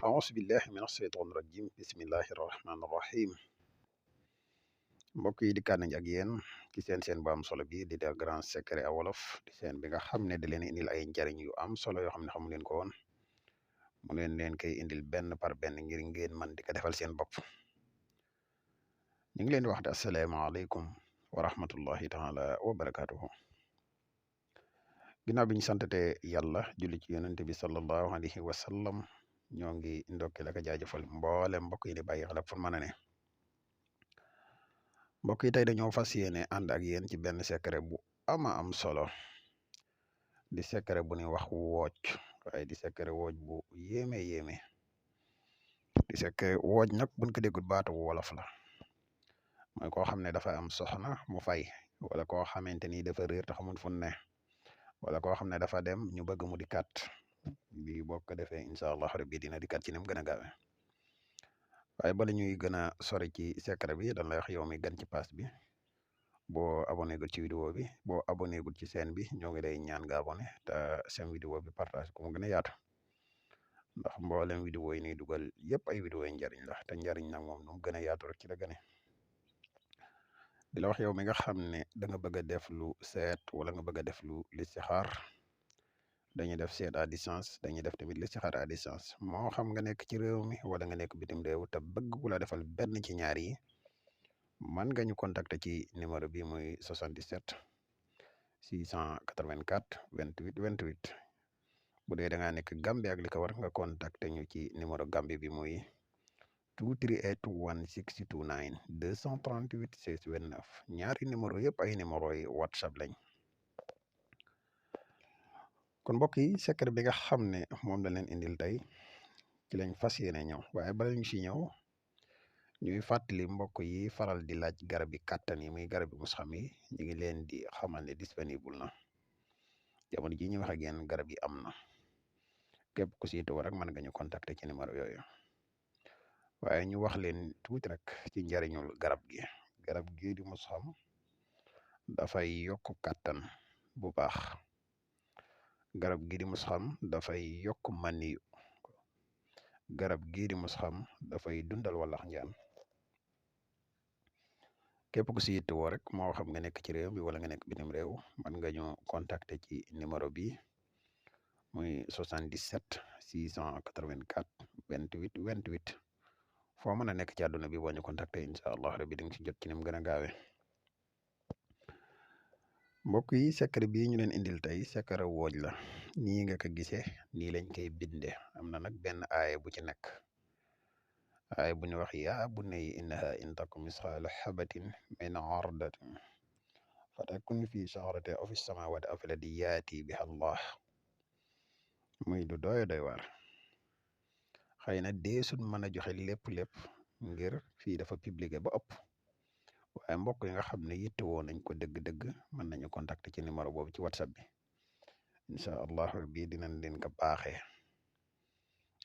أعوذ بالله من الشeytaan rajim bismillahi rahmaani rahim mbokk yi dikkaat nañ ak yéen ci seen bu am solo bi di The Grand Secret wolof di seen bi nga xam ne da leen indil ay njariñ yu am solo yoo xam ne xamu leen ko woon mu leen koy indil benn par benn ngir ngeen man di ko defal seen bopp ñu ngi leen di wax de asalaamaaleykum wa rahmatullahi taala wa barakatuhu ginnaaw bi ñu santate yàlla julli ci yonente bi sallallahu alayhi wa sallam ñoo ngi ndokki la ko jaajëfal mboolem mbokk yi di bàyyi xel fu mën a ne mbokk yi tey dañoo fas yéene ànd ak yéen ci benn secret bu ama am solo di secret bu ñuy wax wooj waaye di secret wooj bu yéeme di secret wooj nag buñ ko déggut baatu wolof la mooy koo xam ne dafa am soxna mu fay wala koo xamante ni dafa réer te xamul fu ne wala koo xam ne dafa dem ñu bëgg mu di kat bi boo ko defee incha allah rabbi dina di kat ci ni mu gën a gaawe waaye bala ñuy gën a sori ci secret bi dañ lay wax yow mi gan ci pass bi boo abonné gul ci vidéo bi boo abonné gul ci chaîne bi ñoo ngi lay ñaan nga abonné te seen vidéo bi partage ko mu gën a yaatu ndax mboolem vidéo yi ñuy dugal yëpp ay vidéo yi njariñ la te njariñ nag moom nu mu gën a yaatu rek ci la gëne di la wax yow mi nga xam ne da nga bëgg a def lu seet wala nga bëgg a def lu listixaar dañuy def seet à distance dañuy def tamit listixaar à distance moo xam nga nekk ci réew mi wala nga nekk bitim réew te bëgg ku la defal benn ci ñaar yi man nga ñu contacter ci numéro bi muy 77 684 28 28 bu dee da ngaa nekk Gambie ak li ko war nga contacter ñu ci numéro Gambie bi muy 238 1629 238 629 ñaari numéro yëpp ay numéro yi WhatsApp lañ. kon mbokk yi secret bi nga xam ne moom la leen indil tey ci lañ fas yéene ñëw waaye bala ñu si ñëw ñuy fàttali mbokk yi faral di laaj garab yi kàttan yi muy garab yi musxam yi ñu ngi leen di xamal ne disponible na jamono ji ñu wax ak yéen garab yi am na képp ku si itoo rek mën nga ñu contacter ci numéro yooyu waaye ñu wax leen tuuti rek ci njariñul garab gi di musxam dafay yokk kàttan bu baax garab gii di musxam dafay yokk maniyu garab gii di musxam dafay dundal walax njaan képp ku si yittewoo rek moo xam nga nekk ci réew mi wala nga nekk bitim réew man nga ñu contacter ci numéro bi muy 77 684 28 28 foo mën a nekk ci àdduna bi boo ñu contacter incha allah rabbi di nga ci jot ci ni mu gën a gaawee mbokk yi secret bii ñu leen indil tey secret wooj la nii nga ko gisee nii lañ koy binde am na nag benn aaya bu ci nekk aaya bu ñu wax yaa bunayya innaha in taku misqaala habatin min ardatin fatakun fi saxrati aw fi samawati aw fil ardi yaati biha allah muy du doy waar xëy na deesul mën a joxe lépp ngir fii dafa publier ba ëpp waaye mbokk yi nga xam ne yittewoo nañ ko dëgg-dëgg mën nañu contacter ci numéro boobu ci whatsapp bi incha allah rabbi dinañ leen ko baaxee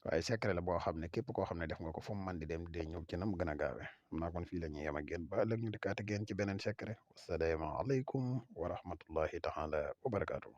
waaye secret la boo xam ne képp koo xam ne def nga ko fu mu mën di dem di ñëw ci nam gën a gaawee xam naa kon fii la ñuy yem ak yéen ba ëllëg ñu dikkaat ak yéen ci beneen secret wasalaamaaleykum wa rahmatullahi taala wa barakaatu.